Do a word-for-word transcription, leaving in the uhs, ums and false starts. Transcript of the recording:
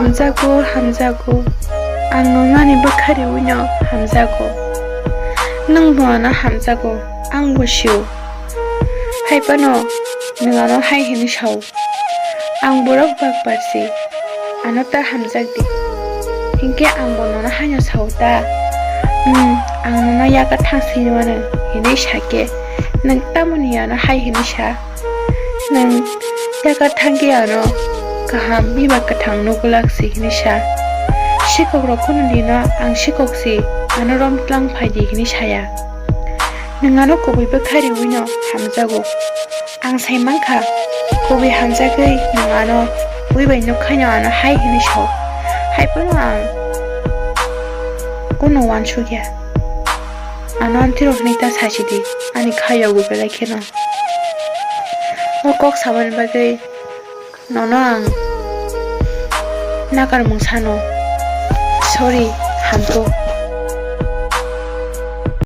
Hamjago, hamjago. Ang nwngnani bwkha riwino hamjago. Nwngbo ano hamjago, angbo sio. Hai phano nwng ano hai hwnwi sao, "Ang borok bakpar se, ano ta hamjak di." Hinkhe angbo nono haino sao ta, "Hmm, ang nono yakarthang sini mano," hwnwi sakhe, nwng tamoni ano hai hwnwi sa? Nwng yakarthang khe ano kaham eba kwthang nugulak se hwnwi sa. Sikok rok kheno nino ang sikok se, ano romtlang phai di hwnwi saya. Nwng ano kubui bwkha riwino hamjago. Ang sai mankha, kubui hamjagwi nwng ano bui bai nukhaino ano hai hwnwi sao. Hai phano ang kunu uansukya. Ano amtwirok hinwi ta sachidi, ani kha yago belai kheno. O kok samani bagwi nono ang nakarmung sano. Sorry, hamko.